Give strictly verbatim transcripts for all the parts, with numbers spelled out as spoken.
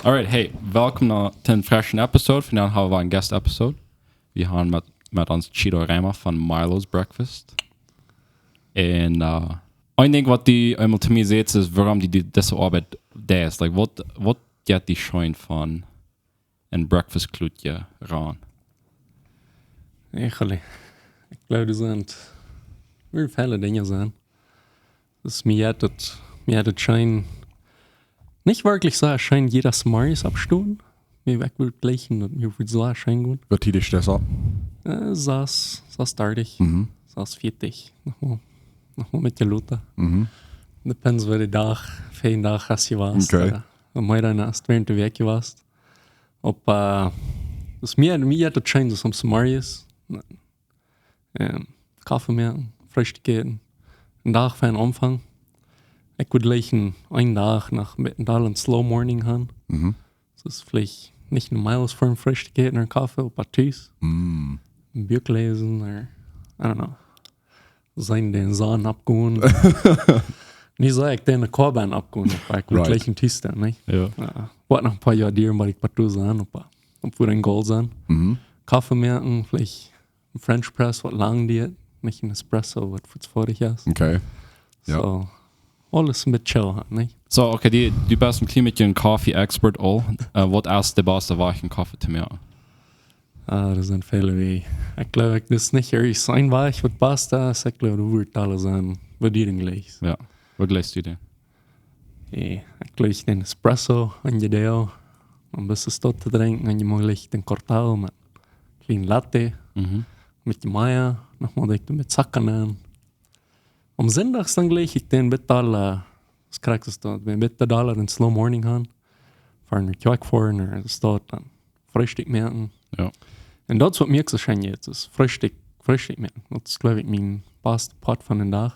Alright, hey, welkom no dän freschen Episode. Vondoag haben wie een Guest Episode. Wie haben met, met ons Cheeto Reimer von Milo's Breakfast. Un uh, een Dinkj waut dee eemol to mie säd, es wuarom dee, dee dise Oabeit deist. Like, waut, waut jeit dee scheen von een Breakfast Clubje raun? Eigenlijk, ekj jleew, doa sent, woaren väle Dinja sennen. Dus mie haft daut, mie haft daut scheen, nich werkjlich soo scheen jieda Morjes oppstonen. Mie wekj wudd jleichen, daut mie wudd soo scheen gonen. Waut Tiet es daut? Äh, sas, sas dartich, Mhm. sas vieetich. Noch mau, noch mau met de Lota. Mhm. Depends woo de Dach, fa een Dach aus jie wia. Okay. Äh, un mea dan aus wäarent de Wäakj jie wia. Opp, äh, dus mie, mie haft daut scheen, soo soms Morjes. Ähm, Koffe moaken, Freestikj äten. Een Dach fa een Aunfank. Ekj wudd jleichen een Dach noch met een Deel een Slow Morning gonen. Mhm. Daut es veleicht nich normal aus fa een Freestikj äten ooda Koffe, oba tus. Mm. Een Buak läsen, or, I don't know. Seenen dän Sonn oppgonen. Nich soo, ekj dän Korb oppgonen, oba ekj wudd Right. jleichen tus sennen, nä? Jo. Jo. Woat noch een poa Joa dieren, bat ekj bie tus sie, oba, oba fa een Goal sennen. Mhm. Koffe moaken, veleicht een French Press, waut lang diat, nich een Espresso, waut fuaz foadich es. Okay. Jo. Soo, aules een bät chill, nä? Soo, okay, dee, du best een kjlien bät een Coffee Expert aul. Uh, waut es de baste Wajch een Koffe to moaken? Ah, doa sent väle Wäaj. Ekj jleew, ekj, daut es nich irjent een Wajch waut baste es. Ekj jleew, doa woat aules aun, waut dee dan jlikjt. Jo. Waut jlikjst du dan? Jo, ekj jlikj dän Espresso, een Jedeel. Om een bät daut to drinkjen, un jie moaken jlikjt dän Cortado met kjlien Latte. Mhm. Met de Maja, noch mau dikj met Zucka aun. Om Sindach dan jlikj ekj dän bät aul, äh, es krakjt es daut, een bät aul een Slow Morning gonen. Fa een Kjoakj foaren, ooda es daut dan Freestikj moaken. Jo. Un daut es waut mie soo scheen jeit, es Freestikj, Freestikj moaken. Daut es, jleew ekj, mien basta Poat von dän Dach.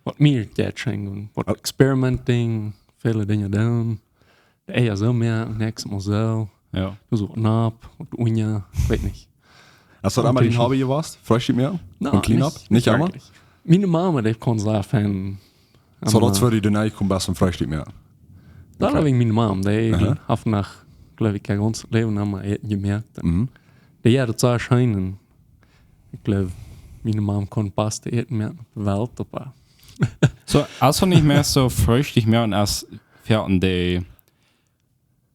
Waut mie jeit scheen, waut Oh. Experimenting, väle Dinja doonen. De Eia soo moaken, nuscht mol soo. Jo. Doa soo waut nopp, waut unja, ekj weet nich. Es daut emma dien Hobby jewast? Freestikj moaken? No, Von kjlien opp? Nich emma? Werkjlich. Miene Mama, dee kaun sea fein. Soo, daut es woo dee de Neigunk kjeem, best Freestikj moaken. Daut Okay. haud ekj miene Mama, dee, dee Aha. haft noch, jleew ekj, äa gaunzet Läwen emma Äten jemoakt. Mhm. Dee haud daut soo scheen. Ekj jleew, miene Mama kaun basta Äten moaken opp de Welt, oba. Soo, es daut nich mea soo Freestikj moaken, es fa de,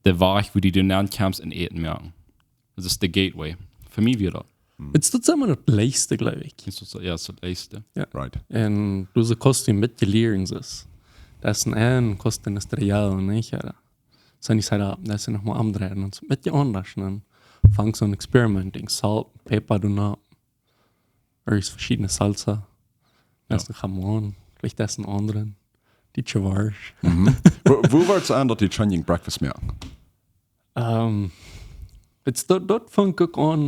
de Wajch, woo du doa nenn kjemst un Äten moaken. Daut es de Gateway. Fa mie wia daut. Daut es daut, saj mau, daut leichste, jleew ekj. Es daut soo, jo, es daut leichste. Jo. Right. Un doa soo kaust du een bät lieren, soo. Daut es een Enj, kaust du een Estrella nich, jo. Soo nich, daut es noch mau aundre. Un soo een bät aundasch, dan fangst du aun experimenting. Solt, Päpa, doa nopp. Ooda veschiedne Salsa. Daut es een Jamón. Veleicht daut es een aundren. Dee Chavarsch. Mhm. Woo, woo wort et aun daut du Changing Breakfast moakst? Ähm, daut, daut funk ekj aun,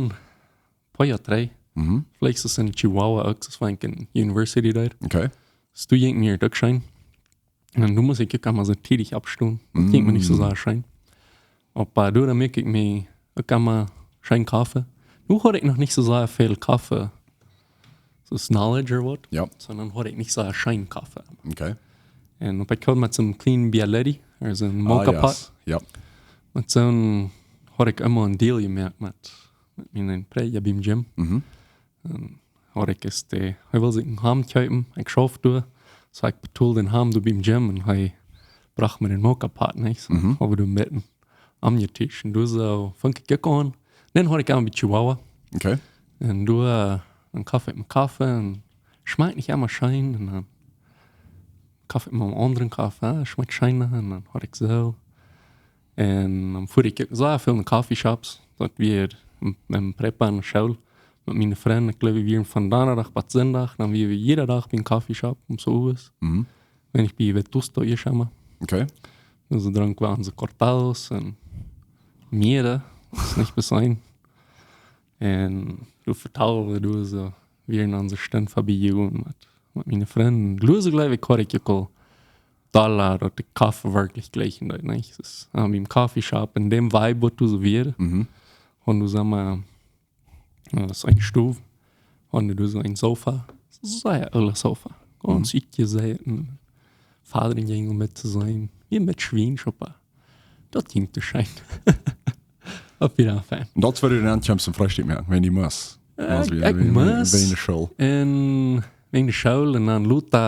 poa Joa trigj. Mhm. Veleicht es daut en Chihuahua uk, daut es, wan ekj en University deed. Okay. Daut jinkj mie uk scheen. Un doa must ekj uk emma soo tiedich oppstonen. Daut jinkj mie nich soo sea scheen. Oba doa, dan moak ekj mie uk emma scheen Koffe. Nu haud ekj noch nich soo sea väl Koffe. Soo knowledge or waut. Jo. Sonda haud ekj nich soo scheen Koffe. Okay. Un opp ekj haud met soon kjlienen Bialetti, ooda soon Ah, Moka yes. Pot. Jo. Met soon haud ekj emma een Deal jemoakt met, met mienen Prädja biem Gym. Mhm. Un haud ekj es de, hee wull sikj een Ham kjeepen, ekj schauft doa. Soo ekj betold dän Ham doa biem Gym un hee brocht mie dän Moka Pot, nich? Soo, Mhm. oba doa mitten aum Tisch. Un doa soo funk ekj uk aun. Dan haud ekj aun bie Chihuahua. Okay. Un doa, dan koft ekj mien Koffe un schmakjt nich emma scheen. Un dan koft ekj mol een aundren Koffe, ah, schmakjt scheen. Un dan haud ekj soo. Un dan fua ekj uk sea väl no Coffeeshops. Daut wia em, em Prepa enne School. Met miene Frind, ekj jleew, wie wieren von Donnadach bat Sindach. Dan wieren wie jieda Dach bie een Coffeeshop, om soo waut. Mhm. Wan ekj bie Vetusta hia, saj mau. Okay. Dan soo drunk wie onse cortados un Miere, daut es nich bessent. Un doa vetald wie doa soo, wie en onse Stund verbie jinkjen met, met miene Frind. Doa soo, jleew ekj, haud ekj uk aul dolla daut de Koffe werkjlich jlikjen deed, nich? Daut es, ah, biem Coffeeshop, en däm Vibe, waut doa soo wia. Mhm. Un doa, saj mau, jo, daut es eene Stow. Un doa soo een Sofa. Sea oolet Sofa. Gaunz utjesäten. Voda dän Jinjel met to sennen. Wia een bät schwiensch, oba Daut jinkj too scheen. Opp jieda Foll. Un daut wia dan aun Kjemsen Freestikj moaken, wan du must. Äh, ekj must. Wäajen de School. Un wäajen de School un dan lota,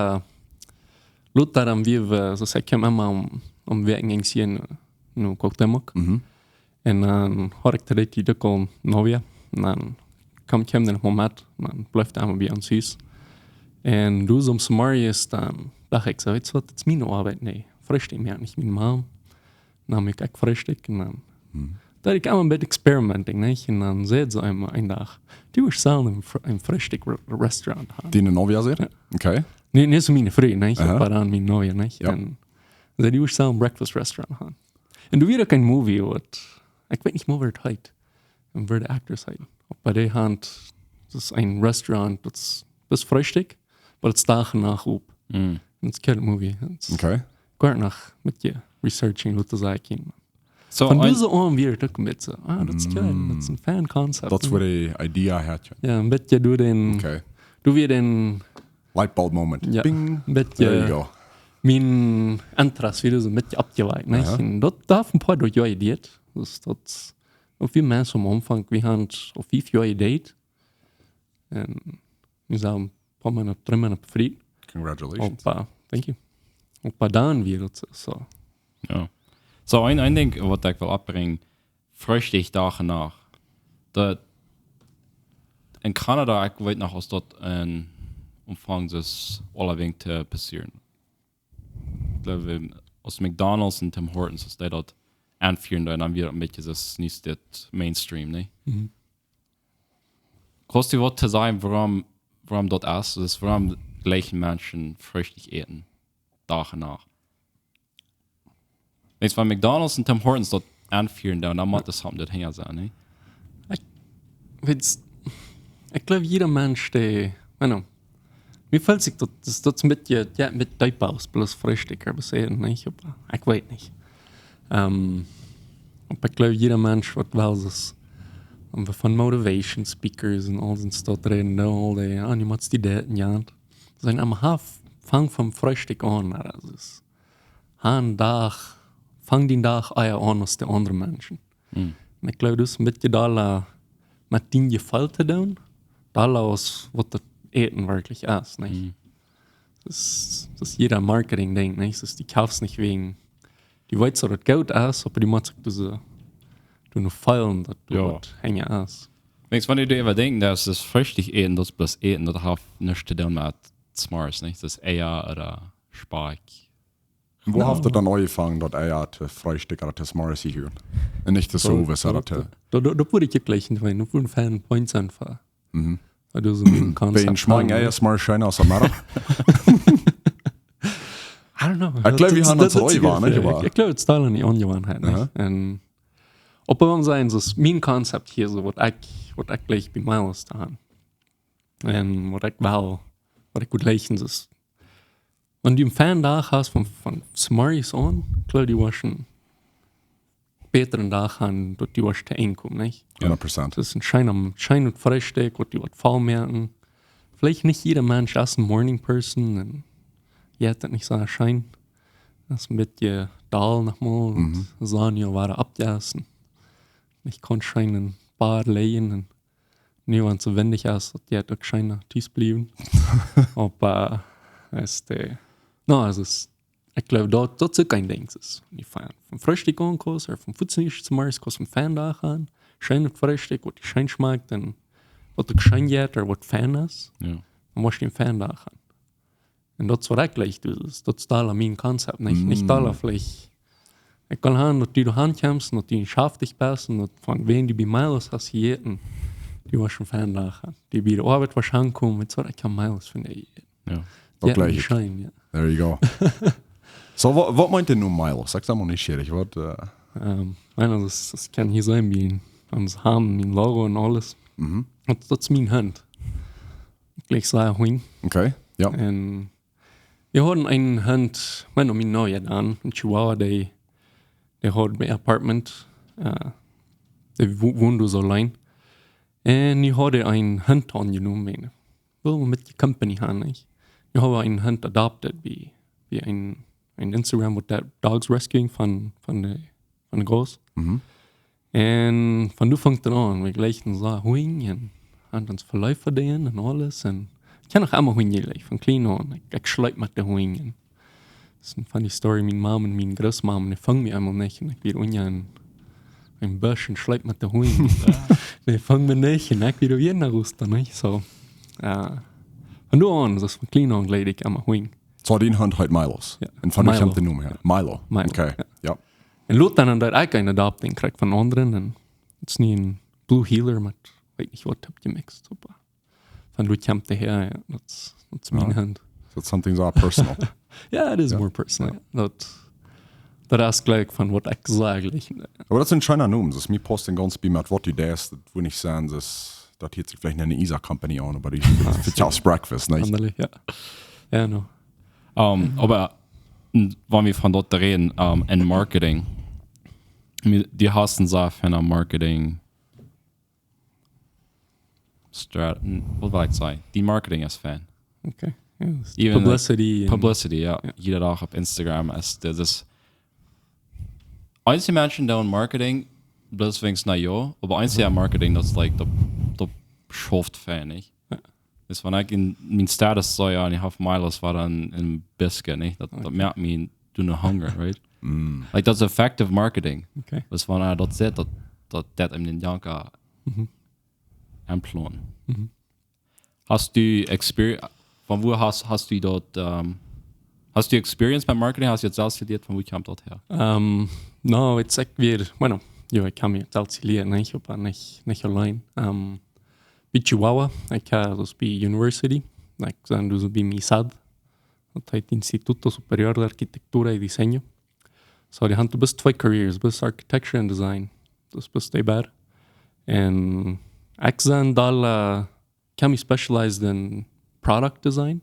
lota dan wia wie, soo ekj kjeem emma om, om Wäakjenenj hia no Cuauhtémoc. Mhm. Un dan haud ekj daut dee dikj aul novia. Un dan kjeem, kjeem dee noch mol met. Un dan bleef dee emma bie ons Hus. Un doa soo om Samarius, dan docht ekj soo, weetst waut, daut es miene Oabeit, nä. Freestikj moakt nich miene Mom. Dan moak ekj Freestikj un dan deed ekj emma een bät experimenting, nä? Un dan säd see emma eenen Dach, du wurscht sellen een Fre-, een Freestikj-Restaurant haben. Diene novia säd? Jo. Okay. Nä, nich soo miene Fru, nä? Aha. Oba dan miene novia, nä? Jo. Un see, du wurscht sellen een Breakfast Restaurant haben. Un doa wia uk een Movie, waut, ekj weet nich mea, woo et heet. Un woo de Actress heet. Oba dee haud, daut es een Restaurant, daut es, daut es Freestikj, oba daut es Dach un Nacht op. Mm. Daut es een Movie. Daut es Okay. Kort noch een bät researching, waut to sajen. So, Von ein- dise Oabend wia daut uk een bät soo, ah, daut es geil, daut es een fan concept. Daut wia de idea, haud je. Jo, een bät doa dän, Okay. doa wia dän, Light bulb moment. jo, Bing. Een bät, There you go. mien Interesse wia soo een bät aufjewakjt, nä? Aha. Un daut haft een poa Joa jeduat. Daut, daut, opp wie Menschen aum Aunfank, wie haben opp fief Joa jedate. Un wie sent een poa Moonat, dree Moonat befriet. Congratulations. Oba, thank you. Oba dan wia daut soo. Jo. So, een, een Dinkj, waut ekj well oppbrinjen, Freestikj Dach un Nacht. Daut, en Kanada, ekj weet noch, aus daut en Aunfank es aulawäajen to passieren. Ekj jleew, aus McDonald's un Tim Hortons, aus dee daut aunfieeden, dan wia daut een bät, daut es nich daut mainstream, nä? Mhm. Kaust du waut to sajen, wuarom, wuarom daut es? Daut es, wuarom jlikjen Menschen Freestikj äten, Dach un Nacht. Weetst, wan McDonald's un Tim Hortons daut aunfieeden, dan, dan mott daut something doahinja sennen, nä? Weetst, ekj jleew, jieda Mensch, dee, I don't know, mie felt sikj daut, daut, daut es een bät, jo, een bät deepa aus bloos Freestikj, oba see, nä? Oba ekj weet nich. Ähm, oba ekj jleew, jieda Mensch, waut well es, wan wie von motivation speakers un aul soon Stoff räden, nä, aul dee, ah, du motst die daten, jo. Sent aum Haft, fang vom Freestikj aun, nä, daut es, ha een Dach, fang dän Dach ea aun aus de aundre Menschen. Mm. Un ekj jleew, daut es een bät dolla met dien Jefeel to doonen, dolla aus waut daut Äten werkjlich es, nä? Mm. Daut es, daut es jieda Marketing-Dinkj, nä? Daut es, du kjeefst nich wäajen, du weetst, daut et goot es, oba du motst uk dise, du noch feelen, daut du Jo. waut henja es. Weetst, wan du doaräwa denkjst, daut es Freestikj äten, daut es bloos äten, daut haft nuscht to doonen met S'morjes, nä? Daut es Eia ooda Spakj. Woo haft daut dan aunjefongen, daut Eia to Freestikj ooda to S'morjes jehieet? Un nich to Sowes ooda to. Daut, daut, daut wudd ekj jlikj jlikjen, wiels daut wudd een feina Point sennen fa, Mhm. fa dise Concept. Wäajen schmakjen Eia S'morjes scheena aus am Moagen. I don't know. Ekj jleew, wie Daut, haben daut, ons daut aul es jewoant, nich ieescht, woa? ekj jleew, daut es dolla eene Aunjewanheit, nä? Aha. Un oba wie sent, daut es mien Concept hia, soo waut ekj, waut ekj jlikj bie mie aus to haben. Un waut ekj well, waut ekj wudd jlikjen, es, wan du een feinen Dach hast von, von S'morjes aun, ekj jleew, du woascht een bätren Dach haben, daut du woascht to Enj komen, nich? Hundat Prozent. Daut es een scheenet, scheenet Freestikj, waut du waut voll moaken. Veleicht nich jieda Mensch es een morning person un jeit daut nich soo scheen. Daut es een bät doll nochmol, Mhm. Sonne wada oppjessen. Ekj kaun scheen een poa Läajen un nu, wan et soo windich es, daut jeit uk scheen tus bliewen. Oba, äh, es de, no, es, es, ekj jleew, daut, daut es uk een Dinkj, es, du von, von Freestikj aun kaust, ooda von fuaz Uhr S'morjes kaust een feinen Dach haben, scheenet Freestikj, waut die scheen schmakjt, un waut uk scheen jeit, ooda waut fein es, Jo. dan woascht du een feinen Dach haben. Un daut es waut ekj jlikj, daut es, daut es dolla mien Concept, nich? Nich Mm. Dolla veleicht. Ekj well haben, daut du doa aun kjemst, daut du een Schaf dicht best, un daut von wäm du bie Milos hast jejäten, du woascht een feinen Dach haben. Du bie de Oabeit woascht aunkomen, weetst waut, ekj hab Milos von die jejäten. Jo. Daut Jo, jlikj ekj. Scheen, jo. There you go. So, waut, waut meent daut nu Milos? Ekj sie mau nieschieerich, waut, äh, Ähm, ekj meen, daut es, daut kaun hia sennen, wie ons haben, mien Logo un aules. Mhm. Daut, daut es mien Hunt. Ekj jlikj sea Hunt. Okay, jo. Un wie hauden eenen Hunt, bueno, mien Noa dan, een Chihuahua, dee, dee haud bie Apartment, äh, dee wo-, wond doa soo auleen. Un dee haud eenen Hunt aunjenomen, meen ekj. Well, met dee Company haben, nich? Dee haud eenen Hunt adopted, bie, bie een, een Instagram, waut daut Dogs Rescuing von, von de von Gauss. Mhm. Un von doa funk et aun, wie jlikjden soo Hunj un hauden ons veleicht fa dän un aules. Un ekj hab noch emma Hunj jlikjt, von kjlien aun. Ekj, ekj schleep met de Hunj. Un daut es eene funny Story, miene Mom un miene Grootmom, dee fungen mie eemol nich. Un ekj wia unja een, een Busch un schleep met de Hunj. Dee fungen mie nich un ekj wia wada no Hus dan, nich? Soo, äh, von doa aun, daut es von kjlien aun jlikj ekj emma Hunj. Soo, dien Hunt heet Milo. Jo. Un von woa Milo. Kjemt de Nomen häa? Milo. Milo, okay, jo. Jo. Un lota dan, dan deed ekj een adopting, kjrieech von aundre. Un daut es nu een Blue Heeler met, weet nich waut, hab jemixt, oba von doa kjemt dee häa, jo. Daut es, daut es Jo. Mien Hunt. Is that something so personal? Jo, it is Jo. more personal. Jo. Daut, daut es jlikj von waut ekj saj, jlikj. Oba daut sent scheene Nomen. Daut es mie paust een gaunz bie met waut du deist, daut wudd nich sennen, daut, daut hieet sikj veleicht eene Isa Company aun, oba du Ah, vezeist Breakfast, nich? Aundasch, jo. Jo, no. Ähm, oba, n-, wan wie von daut räden, ähm, en Marketing, mi-, du hast eene Sache von een Marketing Strat-, n-, waut well ekj sajen? Dee Marketing es fein. Okay. Jo, daut es Even, like, publicity un Publicity, jo. Jo. Jieda Dach opp Instagram es, daut es, eenje Menschen doonen Marketing, bloos wäajen, na jo, oba eenje Mhm. Marketing, daut es, like, daut, daut schauft fein, nich? Jo. Daut wan ekj en mien Status saj, jo, un ekj hab Milo, wia dan een Biscuit, nich? Daut, daut Okay. moakt mie, doo mie hungry, right? Mm. Like, daut es effective marketing. Okay. Daut wan, äh, daut sitt, daut, daut, daut em dän Janka Mhm. emplonen. Mhm. Hast du experi-, von wua hast, hast du daut, ähm, hast du Experience met Marketing? Hast du daut selfst jelieet? Von wua kjemt daut häa? Ähm, no, ekj saj wada, bueno, jo, ekj hab mie daut selfst jelieet, nich? Oba nich, nich auleen. Ähm, bie Chihuahua, ekj hab, daut es bie University, ekj saj, daut es bie MISAD, daut heet Instituto Superior de Arquitectura y Diseño. Soo, dee haben, du hast twee careers, du hast Architecture and Design, daut es bie beid. Un ekj saj, daut, äh, ekj hab mie specialized en Product Design.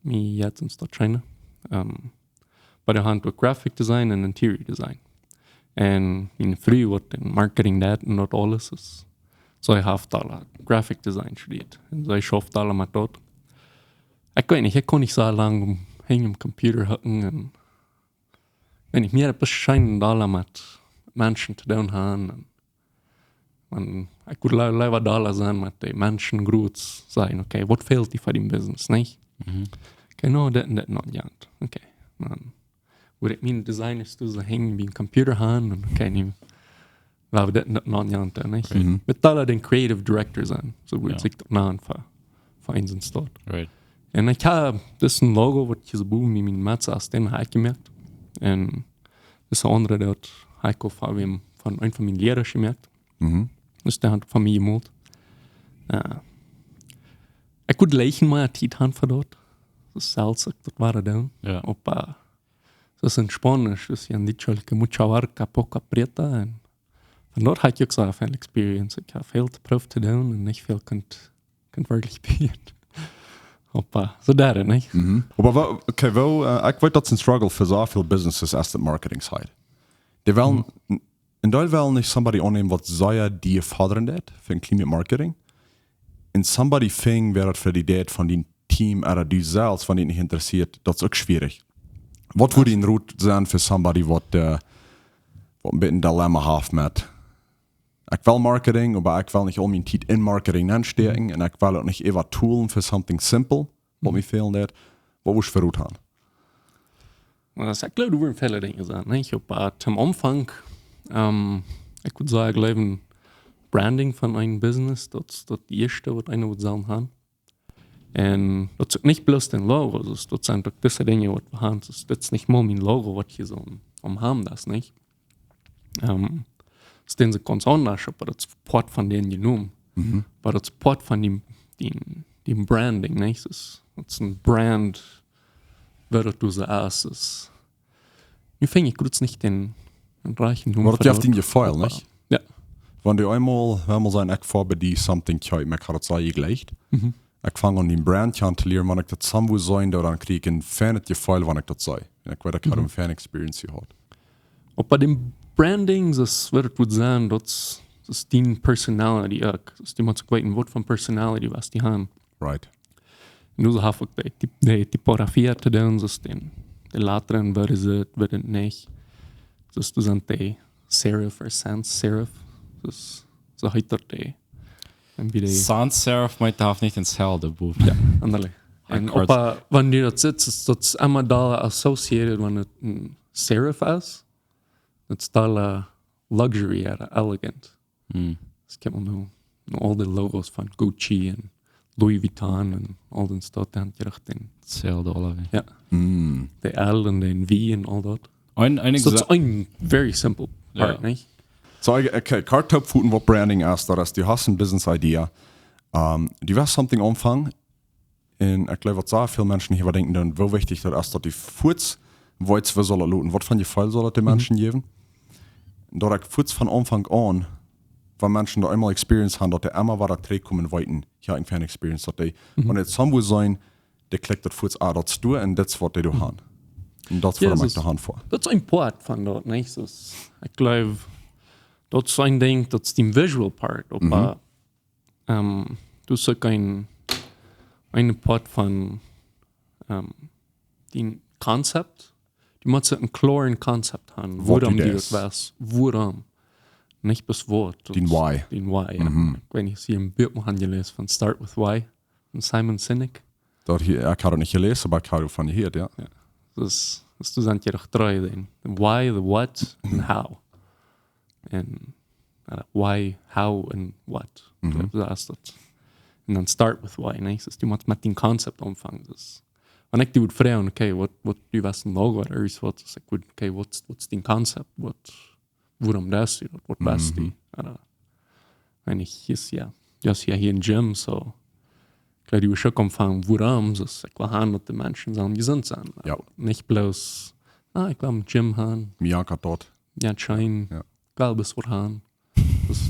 Mie jeit en daut scheene. Ähm, oba dee haben uk Graphic Design un Interior Design. Un miene Fru, waut en Marketing deit un daut aules es. Soo, ekj hab aul Graphic Design studieet. Un see schauft aul met daut. Ekj weet nich, ekj kaun nich soo lang om, hinja dän Computer hucken un, weet nich, mie haft daut scheene aul met Menschen to doonen haben. Un, un ekj wudd lea-, leewa doa sennen met de Menschen groot sennen. Okay, waut fält die fa dien Business, nich? Mhm. Okay, no, daut un daut, no, jo. Okay, dan wudd ekj miene Designers doa soo hinja biem Computer haben un, okay, nu, wie haben daut un daut, no, jo, nich? Right. Mhm. Met aul dän Creative Director sennen. Soo wudd Jo. ekj daut nanen fa, fa eent en Staut. Right. Un ekj hab, daut es een Logo, waut ekj soo bowen bie miene Mats aus dän hab ekj jemoakt. Un daut es een aundra, daut hab ekj uk von, von eenen von miene Liera jemoakt. Mhm. Daut es dee haft von mie jemolt. Jo. Ekj wudd jlikj mea Tiet haben fa daut. Daut es selfst uk daut wada doonen. Jo. Oba, äh, daut es en Spaunisch, daut es en dicho el que mucho abarca, poco aprieta. Un von daut hab ekj uk soo väl Experience. Ekj hab väl jeprooft to doonen un nich väl kunt, kunt werkjlich bedienen. Oba, soo daut, nich? Mhm. Oba woo, okay, woo, äh, ekj weet daut es een Struggle fa soo väl Businesses aus de Marketing Side. Dee wellen, Mhm. en, en dee wellen nich somebody aunnämen, waut sea die fodren deit, fa een kjlien Marketing. Un somebody finjen, wäa daut fa die deit von dien Team, ooda du selfst, wan die nich interesseet, daut es uk schwierich. Waut wudd Jo. een Rot sennen fa somebody, waut, äh, waut een bät een Dilemma haft met, ekj well Marketing, oba ekj well nich aul miene Tiet en Marketing nenstäakjen Mhm. un ekj well uk nich äwa toolen fa something simple, waut Mhm. mie fälen deit. Waut wudd eena fa Rot haben? Well, daut, ekj jleew, doa woaren väle Dinja sennen, nich? Oba, äh, toom Aunfank, ähm, ekj wudd sajen, jleewen, Branding von een Business, daut, daut ieeschte, waut eena wudd sellen haben. Un daut es uk nich bloos dän Logo, daut, daut sent uk dise Dinja, waut wie haben. Daut, daut es nich mau mien Logo, waut hia soo om, om haben, daut nich. Ähm, daut es dän soo gaunz aundasch, oba daut es Poat von dän jenomen. Mhm. Oba daut es Poat von dän, dän, dän Branding, nich? Daut es, daut es een Brand, wäa daut du soo es, es. Nu finj ekj jrods nich dän, dän rajchten Nomen Oba daut fa jeft daut. Een Jefeel, Oba, nich? Jo. Wan du eemol, wan eemol sent, ekj foa bie die something kjeep, ekj haud daut soo jejlikjt. Mhm. Ekj fang aun dien Brand kjanen to lieren, wan ekj daut soo woo seenen doo, dan kjrie ekj een feinet Jefeel, wan ekj daut see. Un ekj weet, ekj haud Mhm. een feine Experience jehaut. Oba bie dän Branding, daut es, waut ekj wudd sajen, daut es, daut es dien Personality uk. Daut es, du motst weeten, waut fa Personality waut du hast. Right. Un daut haft uk de Typ-, de Typografie to doonen, daut es dän, de Lettren, waut es et, waut es et nich. Daut es, daut sent de, Serif ooda Sans Serif. Dus soo heet daut dee. Un bie dee Sans Serif meent, haft nich een Cell doa bowen. Ja, aundasch. Un oba, wan du daut sitst, es daut emma doa associated, wan et een Serif es. Daut es doa luxury, ja, elegant. Hm. Es kjemt mau no, no aul dee Logos von Gucci un Louis Vuitton un aul dän Stoff, dee han jrod dän. Cell doa aule. Ja. Mm. De L un dän V un aul daut. Een, een So it's exa- a very simple part, Ja. nich? So, okay, okay, kort toopvoten waut Branding es, daut es, du hast een Business Idea. Um, du west something aunfangen. Un ekj jleew waut sea väl Menschen hia denkjen dan, woo wichtich daut es, daut du fuaz weetst, woo saul et loten, waut fa een Jefeel saul et de Menschen jäwen. Daut ekj fuaz von Aunfank aun, wan Menschen daut eemol experience han, daut dee emma wada trigjkomen weeten, jo, ekj fan experience, daut dee, wan et somewhere sent, dee klikjt daut fuaz, ah, daut es doa un daut es waut dee doa han. Un daut es Ja, waut es ekj doa han fa. Daut es een part von daut, nich? Dus, ekj jleew, daut es een Dinkj, daut es dee visual part, oba, um, du hast uk een, een part von, um, dee Concept. Du motst een kloaren Concept han, Waut du wuarom du deist. daut west, wuarom. Nich bloos waut. Dee why. Dee why, ja. Mhm. Ekj weet nich, aus jie een Buak han jeläst von Start with Why, von Simon Sinek. Daut hia, ekj haud et nich jeläsen, oba ekj haud doavon jehieet, jo. Dus, dus du sent je doch dree, dän. The why, the what, and how. Un, uh, why, how, and what. Mhm. Daut es daut. Un dan start with why, nich? Dus du motst met dän Concept aunfangen. Dus, wan ekj die wudd froagen, okay, waut, waut du west een Logo ooda irjent waut, dus ekj wudd, okay, waut, waut es dee Concept? Waut, wuarom deist du daut? Waut west du? Mhm. Ooda, wan ekj, yes, jo. Du hast jo hia een Gym, so. Ekj jleew, du wurscht uk aunfangen, wuarom, dus ekj well han, daut de Menschen sellen jesunt sennen. Jo. Nich bloos, ah, ekj well een Gym han, Mie jankat daut. jo, scheen, Jo. ekj well bloos waut han. Dus,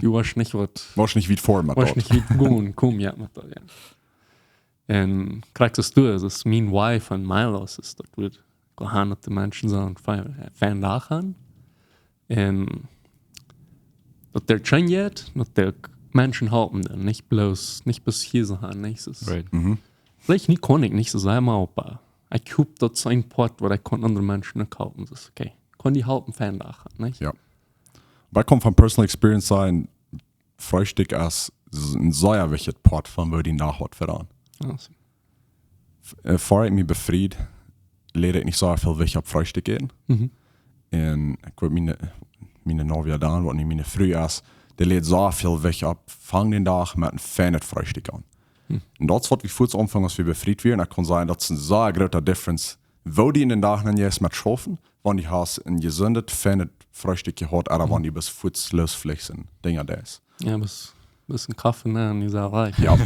du woascht nich waut, Woascht nich wiet ver met woascht daut. nich wiet gonen, komen, jo, met daut, jo. Un krakjt soo es, daut es mien why von Milos, es daut wudd ekj well han, daut de Menschen sellen een fein, feinen Dach han. Un daut dee scheen jeit, daut dee Menschen halpen doonen, nich bloos, nich bloos hia soo han, nich? Dus Right. Mhm. veleicht nich, kaun ekj nich soo sennen, oba ekj hop, daut es een Poat, wua ekj kaun aundre Menschen uk halpen. Dus, okay, kaun die halpen, feinen Dach han, nich? Jo. Oba ekj kaun von personal experience sajen, Freestikj es een sea wichtja Poat von woo dee Dach woat verändren. Jo, so. Äh, ver ekj mie befried, läd ekj nich soo väl Wicht opp Freestikj äten. Mhm. Un ekj weet, miene, miene Novia dan, waut nu miene Fru es, dee läd soo väl Wicht opp, fang dän Dach met een feinet Freestikj aun. Hm. Un daut es waut wie fuaz aunfungen, aus wie befriet wieren. Un ekj kaun sajen, daut es een sea groota difference, woo du en dän Dach nenjeist met schaufen, wan du hast een jesundet, feinet Freestikj jehaut, ooda wan du bloos fuaz loosflichst un Dinja deist. Jo, bloos, bloos een Koffe, nä, un dee es wajch. Jo.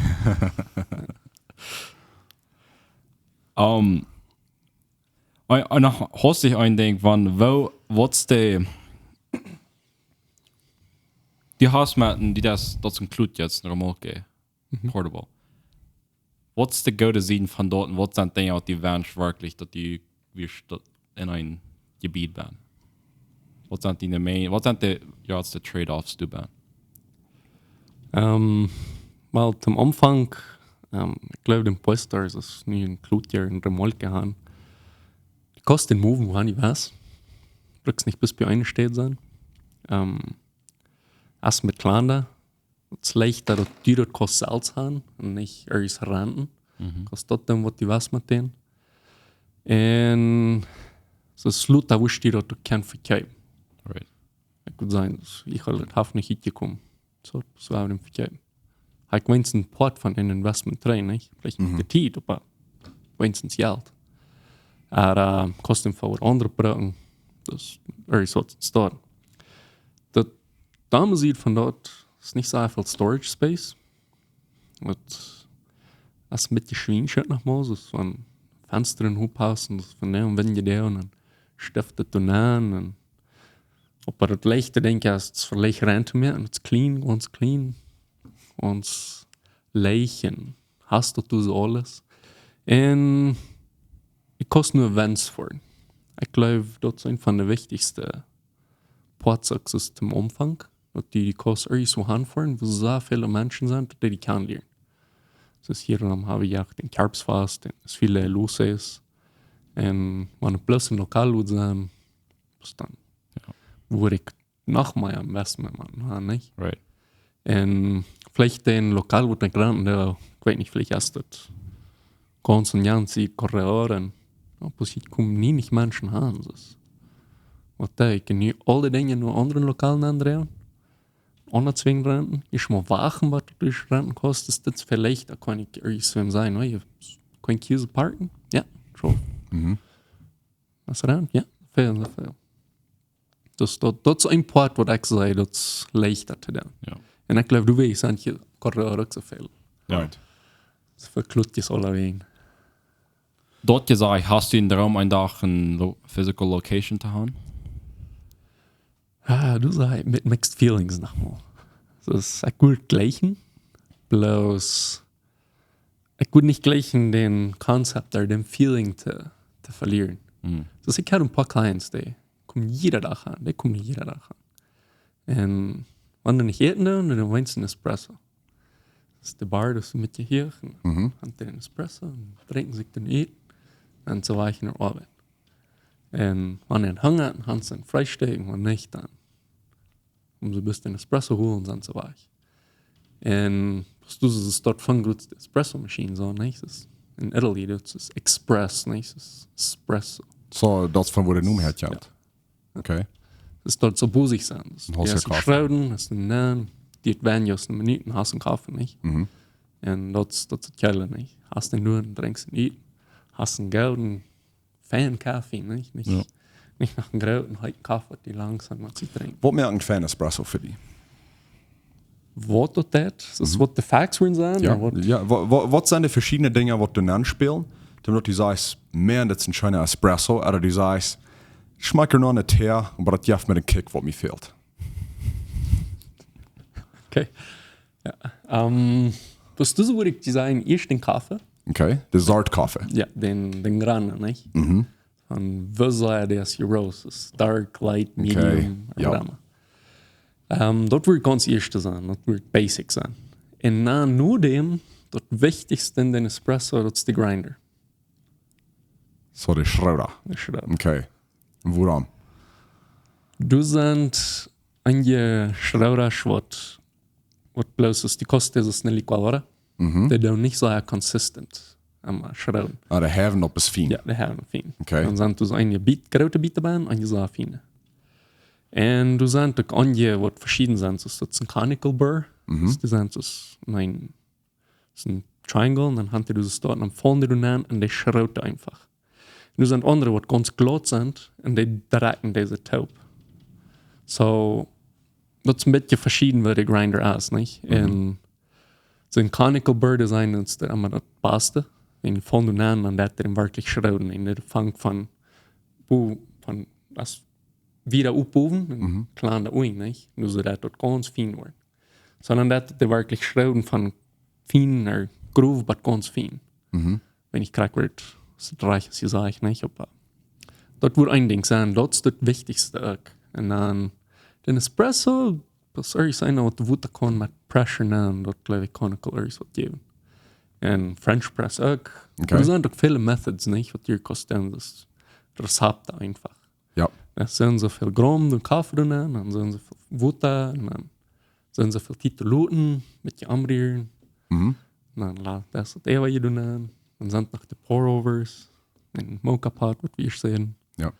Um, un, un noch hast du een Dinkj von, woo, waut es dee, du hast met een, du deist, daut es een Klut jetzt, een Remolke, Mhm. Portable. Waut es de goode Sied von daut un waut sent Dinja, waut du wenscht werkjlich, daut du wieescht daut en een Jebied best? Waut sent dee main, waut sent de, jo, waut es de Trade-offs doabie? Ähm, well, toom Aunfank, ähm, ekj jleew, dän Polestar es nu een Klut, een Remolke han. Dee kaust dän moven, wua du west. Brukst nich bloos bie eene Städ sennen. Ähm, aus met Klanda, daut es leichta, daut du daut kaust selfst han un nich irjent renten. Mhm. Kaust daut doonen, waut du west met dän. Un soo es lota, wua du daut uk kaust vekjeepen. Right. Ekj wudd sajen, daut, ekj well, daut haft nich utjekomen. Soo, soo hab ekj dän vekjeepen. Hab ekj weens een Poat von een Investment trigj, nich? Veleicht nich Mhm. de Tiet, oba weens Jelt. Oba, äh, kaust dän fa waut aundret brucken. Dus, irjent waut steit. Daut, de aundre Sied von daut es nich soo väl Storage Space. Daut es een bät schwienschet noch mol, soo wan Fenstren oppaussen, daut von däm Wint jedoagen un dan steft et doa aun un oba daut leichta Dinkj es, et es veleicht rein to moaken, et es clean, gaunz clean, gaunz leech un hast daut du soo aules. Un ekj kaust nu Events foaren. Ekj jleew, daut es eent von de wichtichste Poats toom Aunfank, daut du, du kaust irjent wua han foaren, wua soo väl Menschen sent, daut du dee kjanenlieren. Soo es hia dan hab wie jo dän Kjarpsfast, un es väl los es. Un wan et bloos een Lokal wudd sennen, waut dan? Jo. wudd ekj noch mea Investment moaken, ha, nich? Right. Un veleicht een Lokal, wua ekj rent, dee, ekj weet nich, veleicht es daut gaunz un gaunz Corredor un, oba ekj kom nie nich Menschen aun, soo. Waut doo ekj nu? Aul dee Dinja no aundre Lokalen aundreien? Aundre Zwinj renten? Ekj mott wachten, waut daut renten kost, daut es veleicht, daut kaun ekj irjent wäm sajen, oh, jie kjennen hia parken? Jo, sure. Mhm. Waut rent? Jo, väl, väl. Dus daut, daut es een Poat, waut ekj saj, daut es leichta to doonen. Jo. Un ekj jleew, du weetst, daut jie Corredor uk soo väl. Right. Soo väl Klutjes aulawäajen. Daut jesajcht, hast du een Droom, een Dach eene lo physical location to haben? Ah, du sajchst, met mixed feelings noch mol. Dus ekj wudd jleichen, bloos, ekj wudd nich jleichen dän Concept ooda dän Feeling to, to velieren. Mhm. Dus ekj hab een poa Clients, dee komen jieda Dach aun, dee komen jieda Dach aun. Un wan dee nich äten doonen, dan woaren see een Espresso. Dus de Bar, daut es een bät hia, un Mhm. haben dee een Espresso, un drinkjen sikj dän ut, un soo wajch no Oabeit. Un wan dee Hunga haben, haben see een Freestikj, un wan nich, dan komen see bloos een Espresso holen, un sent see wajch. Un waut du, daut es doa von grootste Espresso Maschinen, soo, nich? Daut es en Italy, daut es Express, nich? Daut es Espresso. Soo, daut es von wua de Nomen häakjemt. Jo. Okay. Daut es doa soo bosich sennen. Daut Un hast es een Koffie. Schroden, daut es een Naan, dee went je aus eene Minut un hast een Koffie, nich? Mhm. Un daut es, daut es daut Jeile, nich? Hast dän doonen, drinkjst dän ut, hast een gooden, feinen Koffie, nich? Nich, Jo. nich noch een grooten, heeten Koffie, dee langsom mott sikj drinkjen. Waut moakt een feinen Espresso fa die? Waut daut deit, daut es Mhm. waut de Facts wudden sennen, Jo, ooda waut? jo. Waut, waut, waut sent de veschiedne Dinja, waut du nennspeelst, daut du sajchst, Maun, daut es een scheena Espresso, ooda du sajchst, schmakjt no een Tee, oba daut jeft mie dän Kick, waut mie fält? Okay. Jo. Ähm, daut es, wudd ekj sajen, ieescht dän Koffie. Okay, de Sortkoffie. Jo, dän, dän granen, nich? Mhm. Von woo sea dee es jeroast, es dark, light, Okay, medium, jo. ooda whatever. Ähm, daut wudd gaunz ieescht sennen, daut wudd basic sennen. Un dan no däm, daut wichtichste en dän Espresso, daut es de Grinder. Soo, de Schroda. De Schroda. Okay. Un wuarom? Doa sent eenje Schrodasch, waut, waut bloos es, dee kosten, daut es een licuadora. Mhm. Dee doonen nich soo consistent aum Schroden. Ah, de Heaven opp es fien. Jo, de Heaven fien. Okay. Dan sent doa eenje Biet, groote Bieta bie, eenje sea fiene. Un doa sent uk eenje, waut veschieden sent, soo daut es een conical burr. Mhm. Dus dee sent dus een, es een Triangle, un dan haben dee doa soo, dan faulen dee doa nenn un dee schroden eefach. Un doa sent aundre, waut gaunz glaut sent, un dee drekjen dise Toop. Soo, daut es een bät veschieden, woo de Grinder es, nich? Mhm. Un soon conical burr, dee sent, daut es emma daut baste. Un faulen doa nenn, dan deit dee werkjlich schroden. Un dee fangt von, bo-, von, aus wieda opp bowen, un Mhm. kjlanda unjen, nich? Nu soo daut daut gaunz fien woat. Sonda daut dee werkjlich schroden von fien no grof bat gaunz fien. Mhm. Wan ekj krakjt woat, es daut rajcht, aus jie sajen, nich? Oba daut wudd een Dinkj sennen, daut es daut wichtichste uk. Un dan, dän Espresso, daut es irjent eena, waut de Wota kaun met Pressure nenn, daut jleew ekj kaun uk aul irjent waut jäwen. Un French Press uk. Okay. Doa sent uk väle Methods, nich? Waut dee kosten, daut Rezept eefach. Jo. Daut sent soo väl Gramm, dan Koffie doa nenn, dan sent soo väl Wota, un dan sent soo väl Tiet to loten, met je aunrieren. Mhm. Dan lat daut daut äwa je doonen. Dan sent noch de Pour-Overs, een Moka Pot, waut wie sajen. Jo.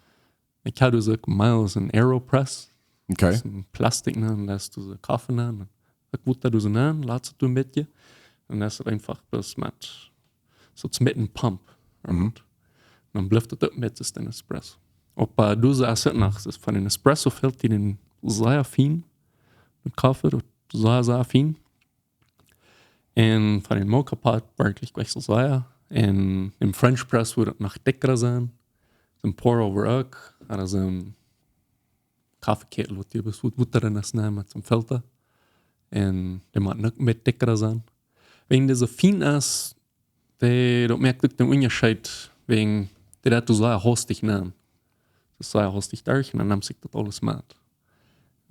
Ekj hab dus uk meist een Aeropress. Okay. Daut es een Plastik, nä, un doa es dus Koffie nenn. Ekj woa daut dus nenn, lat et doa een bät. Un daut es eefach bloos met, soo aus met een Pump. Mhm. Dan blift et uk met, es een Espresso. Oba, äh, doa es et noch, es von een Espresso fält dee dän sea fien. Met Koffie, daut sea, sea fien. Un von een Moka Pot werkjlich nich soo sea. Un em French Press wudd et noch dikjra sennen. Een Pour-Over uk, ooda soon Koffiekätel, waut dee bloos Wota nenn es, nä, met soon Filter. Un dee mott noch een bät dikjra sennen. Wan dee soo fien es, dee, daut moakt uk dän Unjascheet, wan dee daut soo sea hastich nemt. Daut es sea hastich derch un dan nemt sikj daut aules met.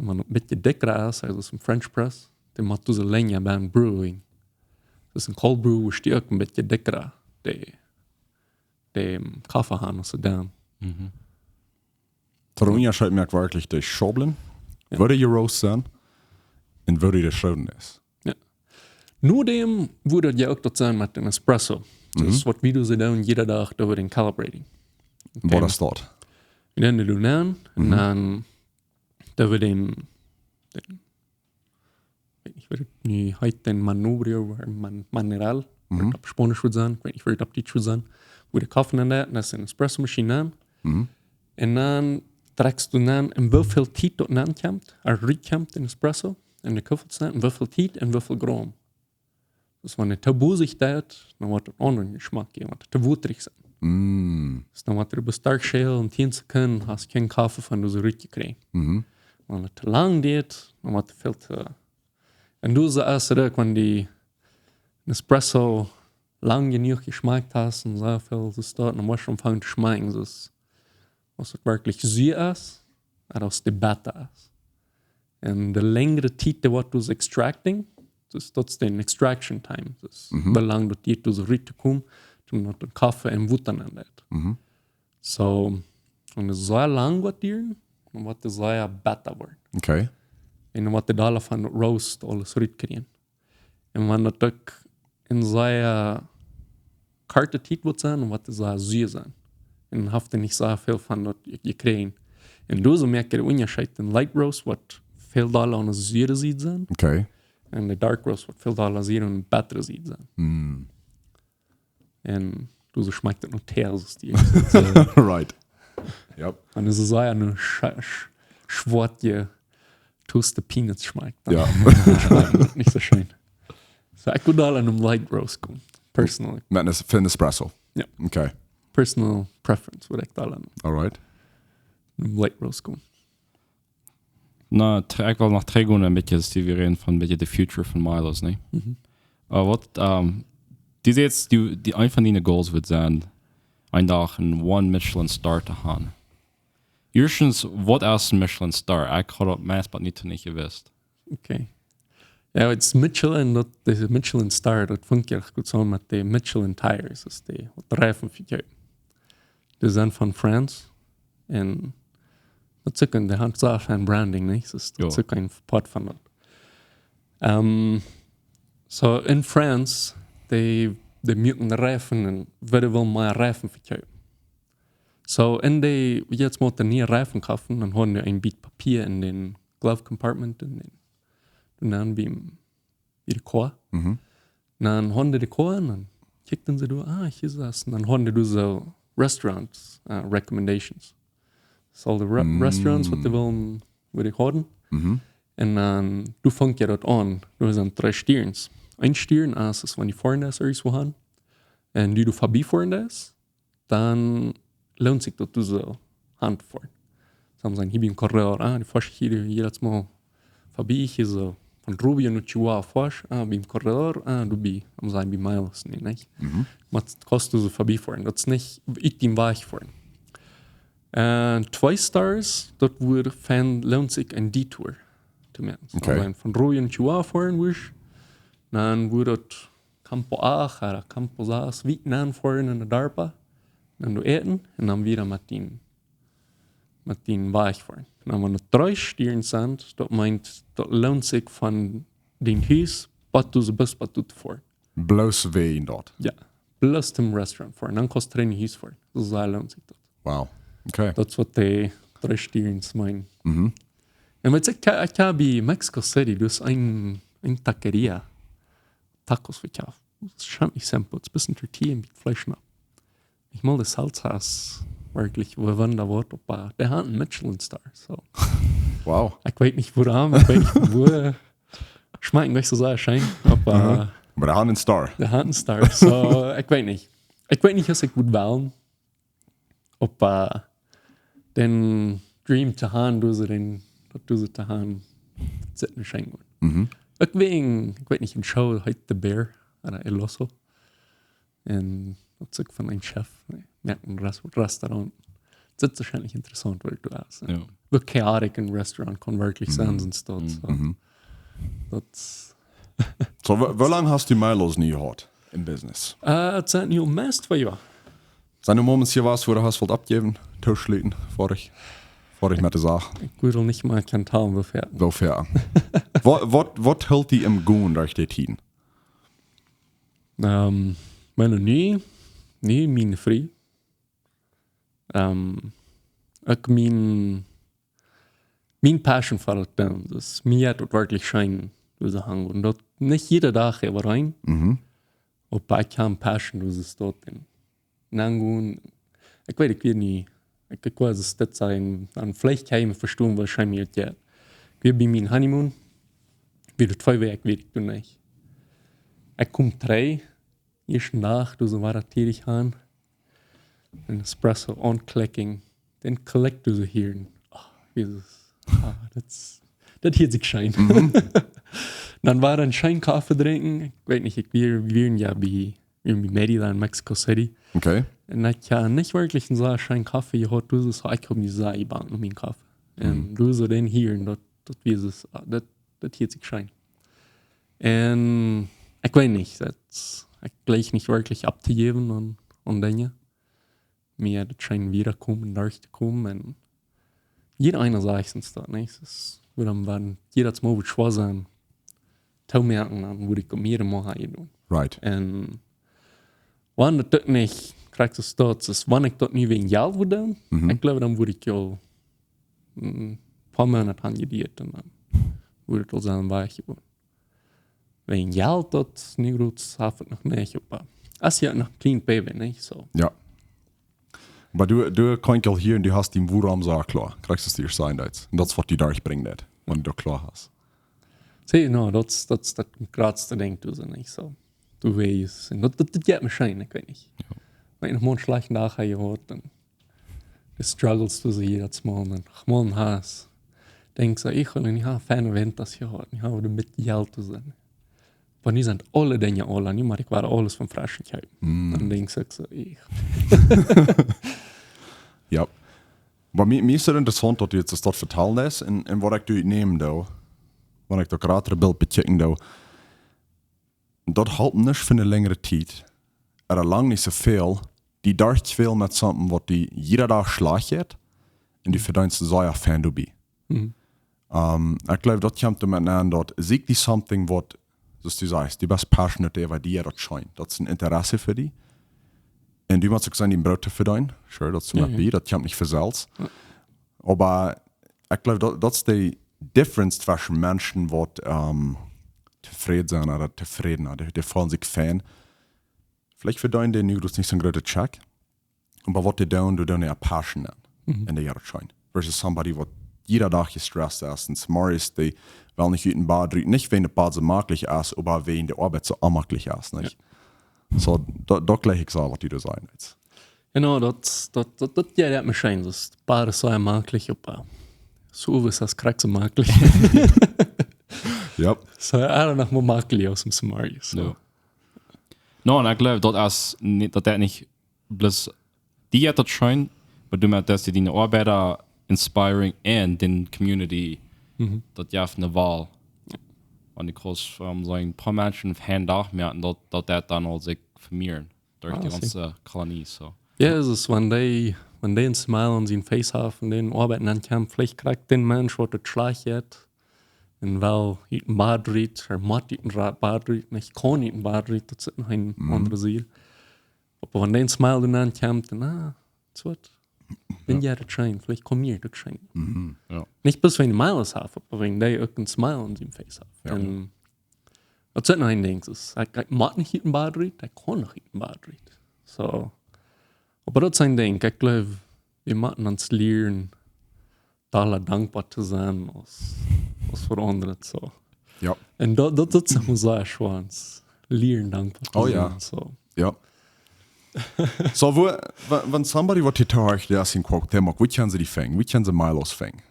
Un wan et een bät dikjra es, aus een French Press, dan mott et soo lenja bie brewing. Daut es een Cold Brew, woascht du uk een bät dikjra dee, dän Koffie haben aus du dan. Mhm. Daut Unjascheet moakt werkjlich de Schaublen, woo dee jeroast sent un woo dee jeschooten es. Jo. No däm wudd daut jo uk daut sennen met dän Espresso. Daut es waut wie doonen, doonen jieda Dach, daut wie dän calibrating. Waut es daut? Wie doonen dän aun un dan, daut wie dän, dän weet nich, woo daut nu heet, dän Manubrio, ooda Man-, Maneral, woo daut opp Spaunisch wudd sennen, ekj weet nich, woo daut opp Dietsch wudd sennen, woo de Koffe aun deit, un daut es eene Espresso-Maschien aun. Un dan trakjst du aun, en woo väl Tiet daut aun kjemt, ea rut kjemt dän Espresso, un de Kuffels aun, en woo väl Tiet, un woo väl Graum. Dus wan et too bosich deit, dan woat daut aundren Jeschmak jäwen, woat et too wotrich sennen. Dus dan woat et bloos stark schäl un tieen Sekunden hast kjeen Koffe von dise rut jekjräajen. Wan et too lang deit, dan woat et väl too. Un du sajchst uk, wan dee een Espresso lang jenuach jeschmakjt hast un soo väl, soo daut, dan woascht du aunfangen to schmakjen, soo aus et werkjlich sua es, ooda aus dee betta es. Un de lenjre Tiet, dee woat dus extracting, dus daut es dän extraction time. Dus woo lang daut diet, dus rut to komen, toom daut de Koffe em Wota nenn deit. Soo, wan et soo lang woat dieren, dan woat et soo betta woaren. Okay. Un dan woat et aula von roast aules rutkjrieen. Un wan daut uk een soo korte Tiet woat sennen, dan woat et soo sua sennen. Un dan haft et nich soo väl von daut je-, jekjräajen. Un doa soo moakt et dän Unjascheet. Een light roast woat väl dolla aun de sure Sied sennen. Okay. Un de dark roast woat väl dolla sua aun de bettre Sied sennen. Un doa soo schmakjt et no Tee, soo aus dee. Right. Yep. Un et es soo aus een scha-, sch-, schwoate toasted peanuts schmakjt. Jo. Schmakjt nich soo scheen. Soo, ekj wudd aul aun een light roast gonen, personally. Met een es-, fa een Espresso? Jo. Okay. Personal preference wudd ekj aul aun. All right. Een light roast gonen. Na, tre-, ekj well noch trigjgonen een bät, aus wie räden von een bät de future von Milos, nä? Mhm. Oba waut, ehm, dee es, dee, dee, eent von diene goals wudd sennen, een Dach een One Michelin Star to haben. Ieeschtens, waut es een Michelin Star? Ekj haud daut meist bie nich, nich jewist. Okay. Jo, et es Michelin, daut, de Michelin Star, daut funk jo goot soo met de Michelin Tires, daut es dee, waut Reifen vekjeepen. Dee sent von France. Un daut es uk een, dee haben soo väl Branding, nich? Daut es, daut es uk een Poat von daut. Ehm, soo, en France, dee, dee moaken Reifen un wudden woll mea Reifen vekjeepen. Soo, un dee, jiedet Mol wan dee niee Reifen koften, dan hauden dee een bät Papia en dän glove compartment en dän, un dan biem, bie de Koa. Mhm. Dan hauden dee de Koa un dan kjikjten see doa, ah, hia es daut. Un dan hauden dee doa soo restaurants, eh, recommendations. Soo de re-, restaurants waut dee wullen, waut dee hauden. Mhm. Un dan, doa funk jo daut aun. Doa sent dree Stierns. Een Stiern es, es wan dee foaren es, irjentwua han. Un dee doa verbie foaren es, dan loont sikj daut, doa soo han to foaren. Soo, wan see hia biem Corredor, ah, dee foaren hia, hia daut mol verbie, hia soo, von Rubio no Chihuahua foaren, ah, biem Corredor, ah, doa bie, wan see bie Milos, nä, nich? Mhm. Oba et kost doa soo verbie foaren, daut es nich ut dän Wajch foaren. Un twee Stars, daut wudd fein, loont sikj een Detour to moaken. Soo, okay. Wan see von Rubio no Chihuahua foaren, wurscht, dan wudd daut Campo acht ooda Campo sas, wiet nenn foaren en de Darpa, dan doa äten un dan wada met dän, met dän Wajch foaren. Un dan wan et dree Stierns sent, daut meent, daut loont sikj von dän Hus bat doa soo best bat doa to foaren. Bloos wäajen daut? Jo, bloos toom Restaurant foaren. Dan kost dree no Hus foaren. Soo sea loont sikj daut. Wow, okay. Daut es waut dee dree Stierns meenen. Mhm. Un weetst, ekj, ekj hab bie Mexico City, doa es een, een taqueria. Tacos vekjafft. Daut es scheen, ekj saj, daut es een bät tortilla un bät Fleesch no. Ekj mol de salsas werkjlich, woo, wan daut woat opp, eh, dee hauden een Michelin Star, soo. Wow. Ekj weet nich wuarom, ekj weet nich woo. Schmakjt nich soo sea scheen, oba, aha, eh, oba dee hauden een Star. Dee hauden een Star, soo, ekj weet nich. Ekj weet nich aus ekj mott wellen. Oba, eh, dän Dream to han, doa soo dän, daut doa soo to han, sitt mie scheen goot. Mhm. Ekj weet, ekj weet nich, een Show heet The Bear, ooda El Oso. Un daut es uk von een Chef, nä? Jo, een Res-, Restaurant. Daut es woarschienlich interessaunt, woo daut es, nä? Jo. Woo chaotic een Restaurant kaun werkjlich sennen, mhm, soo daut, mhm, soo. Mhm. Daut. Soo, woo, woo lang hast du Milos nu jehaut em Business? Eh, et sent nu aulmost twee Joa. Sent doa Moments jewast, wua du hast wult oppjäwen, tooschluten, foadich? Waut ekj met de Sach. Ekj wudd nich mol kjennen talen, woo väl. Woo väl. Waut, waut, waut helt die em gonen derch de Tieden? Ähm, miene Kjinja, miene Fru. Ähm, uk mien, mien Passion fa daut doonen. Daut mie jeit daut werkjlich scheen, doa soo han gonen. Daut nich jieda Dach äwa rein. Mhm. Oba ekj hab Passion, daut es daut. Un dan gonen, ekj weet, ekj weet nich, ekj, ekj wull daut sajen, dan veleicht kjenn jie mie vestonen, waut scheen mie jeit. Ekj wia bie mien Honeymoon, wia daut twee Wäakj, weet ekj doa nich. Ekj kom trigj, ieeschten Dach, doa soo wada tiedich aun, een Espresso aunklikjen, dan klikjt doa soo hia. Oh, Jesus. Ah, daut, daut hieet sikj scheen. Mhm. Dan wia een scheena Koffe drinkjen. Ekj weet nich, ekj wia, wia jo bie, wia bie Mérida en Mexico City. Okay. Un ekj hab nich werkjlich een soo scheena Koffe jehaut, daut es, ekj hab mie sea jebangt no mienen Koffe. Un Mhm. doa soo dan hia, un daut, daut wia daut, ah, daut, daut hieet sikj scheen. Un ekj weet nich, daut, ekj jleich nich werkjlich opptojäwen aun, aun Dinja. Mie daut scheen wieda komen, derch to komen. Un jieda eena sajcht ons daut, nä? Daut es, wuarom, wan jieda Mol woat schwoa sennen, to moakjen, dan wudd ekj uk mea un mea haben doonen. Right. Un wan daut uk nich, krakjt soo aus daut es, wan ekj daut nu wäajen Jelt wudd doonen, Mhm. ekj jleew, dan wudd ekj aul, mm, poa Moonat han jeduat un dan wudd et aul sennen wajch jeworden. Wäajen Jelt, daut nu groots haft et noch nich, oba es jo noch een kjlien Baby, nich? Soo. Jo. Oba du, du kaust aul hia un du hast dien wuarom soo kloa. Krakjt soo aus du sajen deetst. Un daut es waut die derchbrinjt, daut, wan du daut kloa hast. See, no, daut es, daut es daut jratste Dinkj, du, soo, nich? Soo. Du weetst, un daut, daut, daut jeit mie scheen, ekj weet nich. Jo. Wan ekj noch mol een schlajchten Dach hab jehaut, dan de Struggles, du, soo, jiedet Mol, un dan mol een Hauss. Denkjst soo, ekj well nich haben feine Winters jehaut, nich haben de Mitjelt to sennen. Oba nu sent aule Dinja aul, nu mott ekj wada aules von fresch kjeepen. Mm. Dan denkjst soo, ekj. Jo. Oba mie, mie es et interessaunt, daut du daut vetalen deist, un, un waut ekj doa utnämen doo, wan ekj daut jratre Bilt bekjikjen doo, daut halpt nich fa eene lenjre Tiet. Ooda lang nich soo väl. Du derchst väl met something, waut die jieda Dach schlajcht jeit, un du vedeenst sea fein doabie. Mhm. Ähm, ekj jleew, daut kjemt doamet aun, daut seakj die something, waut, soo aus du sajchst, du best passionate äwa die, daut scheen. Daut es een Interesse fa die. Un du motst uk sennen, dien Broot to vedeenen. Sure, daut es Jo, met jo. bie, daut kjemt nich von selfst. Jo. Oba ekj jleew, daut, daut es de difference tweschen Menschen, waut, ähm, tofräd sent ooda tofräd, dee, dee feelen sikj fein. Veleicht vedeenen dee nu, daut es nich soon grooten Check. Oba waut dee doonen, dee doonen äa Passion aun. Mhm. Un dee jeit daut scheen. Versus somebody, waut jieda Dach jestrest es un zemorjes, dee well nich ut däm Bad rut, nich wäajen daut Bad soo jemaklich es, oba wäajen de Oabeit soo onjemaklich es, nich? Jo. Soo, daut, daut jleich ekj soo, waut du doa sajen deetst. Genau, daut, daut, daut, daut, jo, daut mie scheen, daut Bad es soo jemaklich, oba, äh, soo es daut krakjt soo jemaklich. Jo. Soo, jo, noch mol jemaklich aus däm Samaria, soo. Jo. No, un ekj jleew, daut es nich, daut daut nich bloos die jeit daut scheen, oba du met daut du diene Oabeida inspiring un de Community, Mhm. daut jeft eene Wahl. Jo. Wan du kaust, ähm, soo een poa Menschen fein Dach moaken, daut, daut daut dan aul sikj vemieet derch Ah, de see. gaunze Kolonie, soo. Jo, daut es, wan dee, wan dee een Smile aun sien Face haft un dee Oabeit aun kjemt, veleicht krakjt dän Mensch, waut et schlajcht jeit, un well ut däm Bad rut, ooda mott ut däm Ra-, Bad rut, nich kaun ut däm Bad rut, daut es noch een Mhm. aundret Ziel. Oba wan dee een Smile doa aun kjemt, dan, ah, daut es waut. Jo. Dän jeit et scheen, veleicht kjemt mie daut scheen. Mhm. Jo. Nich bloos wäajen dee Smile haft, oba wäajen dee uk een Smile aun sien Face haft. Jo. Un daut es noch een Dinkj, daut es, ekj, ekj mott nich ut däm Bad rut, ekj kaun noch ut däm Bad rut. Soo. Oba daut es een Dinkj, ekj jleew, wie motten ons lieren, dolla dankboa to sennen aus, aus fa aundre, soo. Jo. Un daut, daut, daut es noch mol soo schwoa, lieren dankboa to Oh, jo. sennen, soo. Jo. Soo, woo, wa-, wan somebody waut hia toohorcht, dee es en Cuauhtémoc, woo kjennen see die finjen? Woo kjennen see Milos finjen?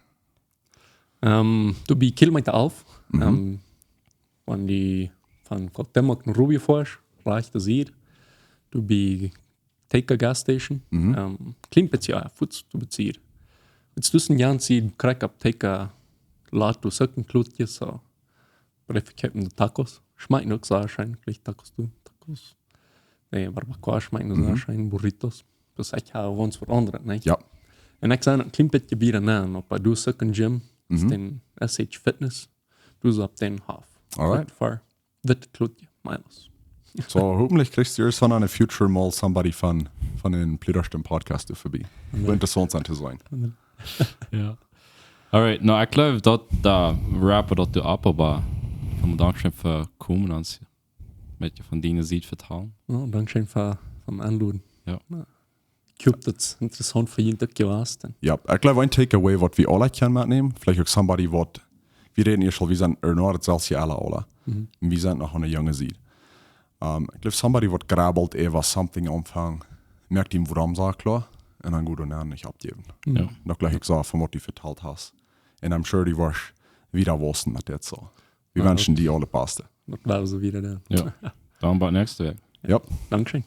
Ähm, doa bie Kilometa alf, Mhm. ähm, wan du von Cuauhtémoc no Rubio foascht, rajchte Sied, doa bie Tecca Gas Station, Mhm. ähm, kjlien bät, jo, fuaz doa bie Sied. Daut es dus een gaunz Sied, krakjt opp Tecca Lot, doa es uk een Klotje, soo. Oba dee vekjeepen doa Tacos. Schmakjten uk sea scheen, jlikj Tacos doa, Tacos. Nä, Barbacoa schmakjten doa sea Mhm. scheen, Burritos. Daut es uk gaunz waut aundret, nä? Jo. Un ekj sie een kjlien bät wieda nenn, oba doa es uk een Gym, es Mhm. dän S H Fitness, doa es opp dän Hoff. Alright. Far, witte Klotje, Miles. So, hopefentlich kjrichst du irjentwann en de future mol somebody von, von dän Pluderstream Podcast doa verbie. Wudd interessaunt sennen to seenen. Jo. Alright, nu, ekj jleew daut de Wrap daut doa opp, oba väl Dank fa komen, ons met von diene Sied vetalen. Jo, dankscheen fa, fa daut Enloden. Jo. Jo. Ekj hop daut es interessaunt fa junt uk jewast es. Jo, ekj jleew een Takeaway waut wie aula kjennen metnämen, veleicht uk somebody waut, wie räden hia aul, wie sent ernährt, selfst hia aula, aula. Mhm. Un wie sent noch aun de junge Sied. Ähm, ekj jleew somebody waut grabbelt, ea waut something aunfangen, moakt am wuarom soo kloa, un dan goot un dan nich oppjäwen. Mhm. Jo. Daut jleew ekj soo von waut du vetalt hast. Un I'm sure du woascht wieda wausen met dit soo. Wie Jo, wenschen daut die aule Baste. Daut woat soo wieda dan. Jo. Dan bat näakjste Wäakj. Jo. Dankscheen.